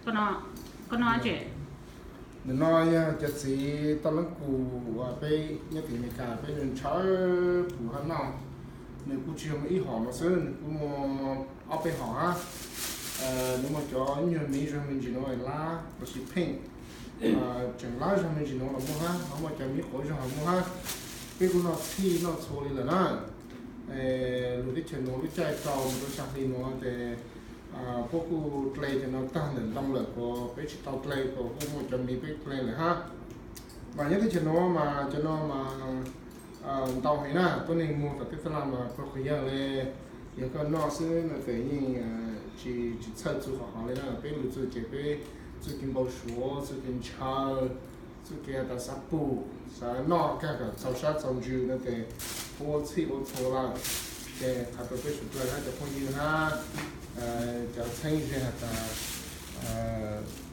Koj no, koj no tsev. Nim no yog cov txiv toj leeb kus uas peb nyob tim Amelikas peb ntshaw pum hab noj. Nws kuj tsis yog muaj ib hom no xwb, nws kuj muaj ob peb hom hab. Nws muaj cov nyuag miv zog me ntsis nuav lab los sis pheej tseem lab zog me ntsis nuav los muaj hab, ho muaj cov miv quav zog los muaj hab. Peb kuj noj txhij noj txhua li lawm na. Lug teb chaws nuav lub caij tau mus rua xya hli nuav ces puab kuj dle cov no tag ntawm ntoo lawm, kuas peb tsis tau dle, kuas kuj muaj cov miv peb dle lawm hab. Mas nyob teb chaws nuav mas cov no mas ntau heev na, tuab neeg muag tom teb taj laj mas pawg qhov yawg le. Yog koj noj xwb no ces yeej tsis, tsis txhawj txug qhov hov le na. Peb lug txug ces peb txuj kev npau suav, txuj kev ntshaw, txuj kev tas xav pum, xav noj kag kom txaus sab txaus ntsws no ces ua txhij ua txhua lawm. Ces qhov rau peb suav dlawg hab cov phooj ywg hab cov txheeb ze has tas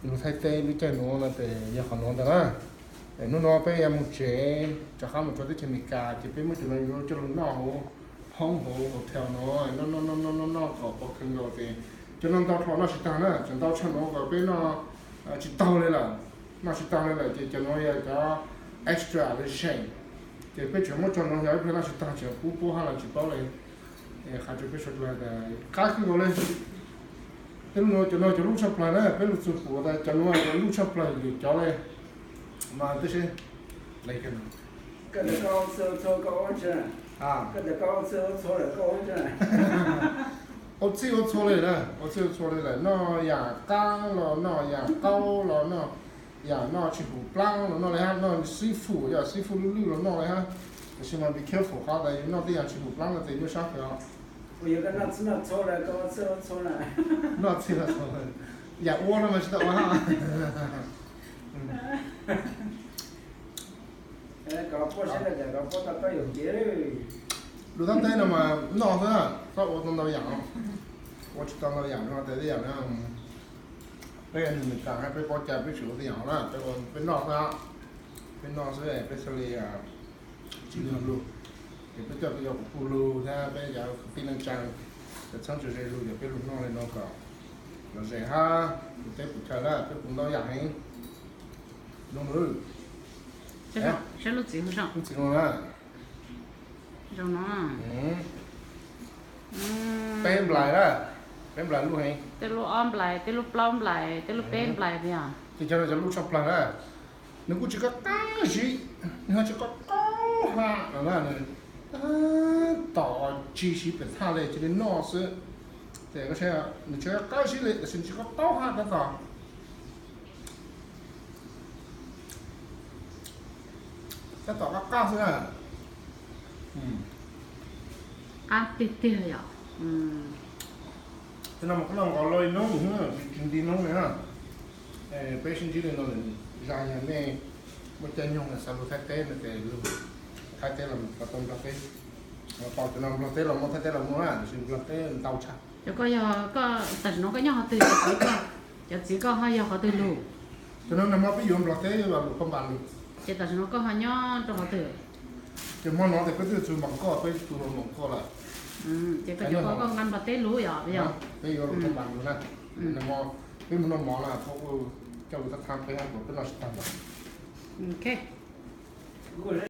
lug Thaib teb lub caij nuav no ces yog qhov nuav ntag na. Hnub no peb yuav moog tsev rov qab mus rua teb chaws Amelikas ces peb muab cov no yuav coj lug noj hauv phoob hauv hotel no, noj noj noj noj noj kom pom kawg nkaus ces cov no ntau dhau noj tsis taag na, tseem ntau tshaj nuav kom peb noj tsis taug li lawm. Noj tsis taug li lawm ces cov nuav yog cov extra le seem, ces peb tseem muab tso nuav yog ib pliag noj tsis taug tseem pub puab hab los tsis paub li. Qhov tseem peb suav dlawg tas qab kawg nkaus li. Tej lub nuav cov nuav cov lub tshaj plawg na, peb lug txug pum tas cov nuav cov lub tshaj plawg lwm cov li. Mas tib si, ua txhij ua txhua li na, ua txhij ua txhua li lawm, noj yaam qab los noj, yaam qaub los noj, yaam noj tsis hum plaab los noj li hab, noj seafood, yog seafood lwj lwj los noj li hab. Tab sis mas be careful qhov tas yus noj tej yaam tsis hum plaab no ces nyuaj sab kawg. Noj txhij noj txhua, yaam ua no mas tsis tau ua hab. Lug Thaib teb no mas noj xwb, txhob ua tau ntau yaam, ua tsis tau ntau yaam no tes tej yaam no peb nws tas hab peb paub cai peb tseem ua tej yaam no na, peb noj xwb, peb noj xwb peb thiaj li tsis lug lug. Ces peb coj peb cov kuv pug lug thiab peb cov kwv tij neej tsaa, cov txheeb tso ze lug ces peb lug noj li no kom lom zem hab pum teb pum chaw na, peb pum ntau yaam heev. Lub txiv no na, peb nplais na, peb nplais luj heev. Tej lub ob nplais, tej lub plaub nplais, tej lub peb nplais tiag. Ces cov no cov lub tshaj plawg na, nws kuj tsis qab qab zib, nws ho tsis qab qaub hab no na, nws tab tom tsis siv pem thaj li cia li noj xwb. Ces koj saib nws tsis qab qab zib li tab sis nws tsis qab qaub hab tab tom, tab tom qab qab xwb na. Qab tiag tiag yom. Tej no mas koj noj nkaus lo li noob, tsis nti noob li na. Peb sib ntsib li no lawm, zaj yog nej muaj caij nyoog xav lug Thaib teb no ces lug Thaib teb los tau Nplog teb, tau cov no Nplog teb los muaj, Thaib teb los muaj na, tab sis Nplog teb ntau tshaj. Ces koj yog, koj tam sim no koj nyob qhov twg, cov txiv koj ho yog qhov twg lug? Cov no nag hmo peb yuav Nplog teb los lug Phaj Npas lug. Ces tam sim no koj ho nyob rau qhov twg? Ces hmo no ces peb twb txug Npas Koj, peb txug Npas Koj lawm. Ces koj cov koj nqa Nplog teb lug yom? Peb yuav lug Phaj Npas lug na. Nag hmo peb mus noj mov na, puab coj lug thab thab peb, peb noj tsis tag lawm.